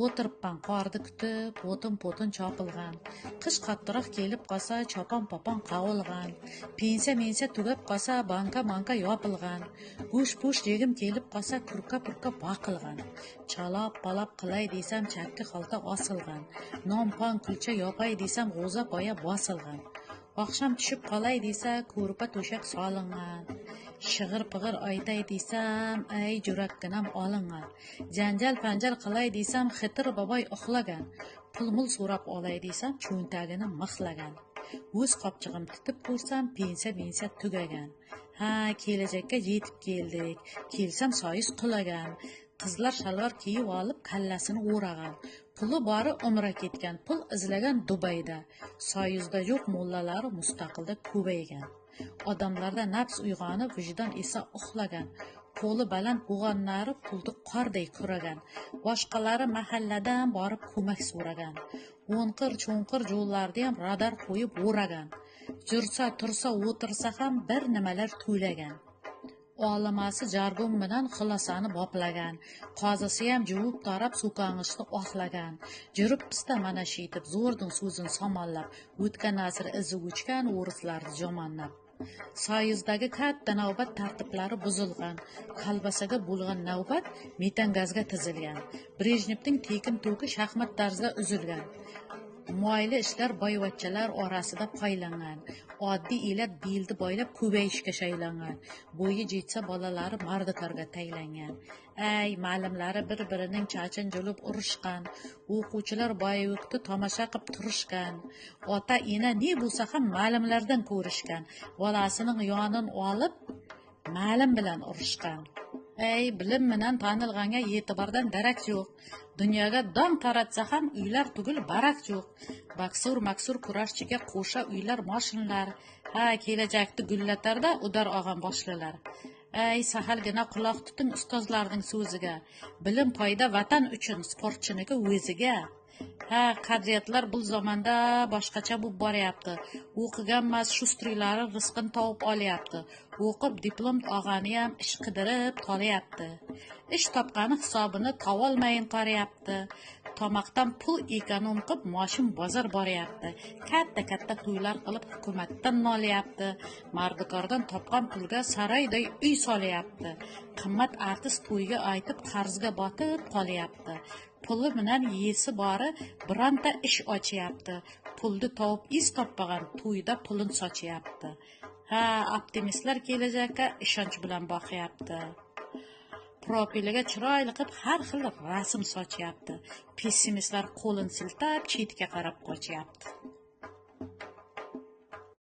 O'tiribman qorni kutib, o'tin-po'tin chopilgan. Qish qattiqroq kelib qolsa, chopon-popon qovilgan. Pensiya-mensiya tugab qolsa, banka-manka yopilgan. Go'sht-po'sht yegim kelib qolsa, kurka-purka boqilgan. Chalab-palab qilay desam, chakki xalta osilgan. Non-pon kulcha yopay desam, g'o'za-poya bosilgan. Oqshom tushib qolay desa, ko'rpa to'shak solingan. Shig'ir-pig'ir aytay desam, ay jurakkinam olingan. Janjal-panjal qilay desam, Xitr boboy uxlagan. Pul-mul so'rab olay desam, cho'ntagini mixlagan. O'z qopchig'im titib ko'rsam, pensiya-mensiya tugagan. Ha, kelajakka yetib keldik. Kelsam soyuz qulagan. Qizlar shalvar kiyib olib, kallasini o'ragan. Puli bori umra ketgan, pul izlagan Dubayda. Soyuzda yo'q mollalari mustaqilda ko'paygan. Odamlarda nafs uyg'onib, vijdon esa uxlagan. Qo'li baland bo'g'onlari pulni qorday kuragan. Boshqalari mahalladan borib ko'mak so'ragan. O'nqir cho'nqir yo'llarda ham radar qo'yib o'ragan. Jursa, tursa, o'tirsa ham bir nimalar to'lagan. Olimasi jargon bilan xulosani boplagan. Qozisi ham juvib tarab so'kong'ichni oqlagan. Juribmiz-da mana shuytib zo'rning so'zini somonlab, o'tgan asr izi o'chgan o'rislarni jomonlab. Soyuzdagi katta navbat tartiblari buzilgan. Kolbasaga bo'lgan navbat metangazga tizilgan. Brejnevning tekin to'ki shaxmat tarzida uzilgan. Moyli ishlar boyvachchalar orasida poylangan. Oddiy elat belni boylab ko'payishga shaylangan. Bo'yi jetsa bolalari mardikorga taylangan. Ay, ma'limlari bir-birining chachin julib urushgan. O'quvchilar boyvukni tomosha qilib turishgan. Ota-ena ne bo'lsa ham ma'limlardan ko'rishgan. Bolasining yonin olib ma'lim bilan urushgan. Ey, bilim bilan tanilganga e'tibordan darak yo'q. Dunyoga dong taratsa ham uylar tugul barak yo'q. Baksur-maksur kurashchiga qo'sha uylar, moshinlar. Ha, kelajakni gullatarda udar og'an boshlilar. Ey, sahalgina quloq tuting ustozlarning so'ziga. Bilim foyda vatan uchun, sportchiniki o'ziga. Ha, qadriyatlar bu zamonda boshqacha bo'lib boryapti. O'qiganmas shustriylari rizqini topib olyapti. O'qib diplom olgani ham ish qidirib tolyapti. Ish topgani hisobini tovolmayin qarayapti. Tomoqdan pul ekonom qilib moshin bozor boryapti. Katta-katta to'ylar qilib hukumatdan nolyapti. Mardikordan topgan pulga saroyday uy solyapti. Qimmat artist to'yga aytib qarzga botib qolyapti. Puli bilan yesi bori bironta ish ochyapti. Pulni topib iz topmagan to'yda pulini sochyapti. Ha, optimistlar kelajakka ishonch bilan boqyapti. Profiliga chiroyli qilib har xil rasm sochyapti. Pessimistlar qo'lini siltab chetga qarab qochyapti.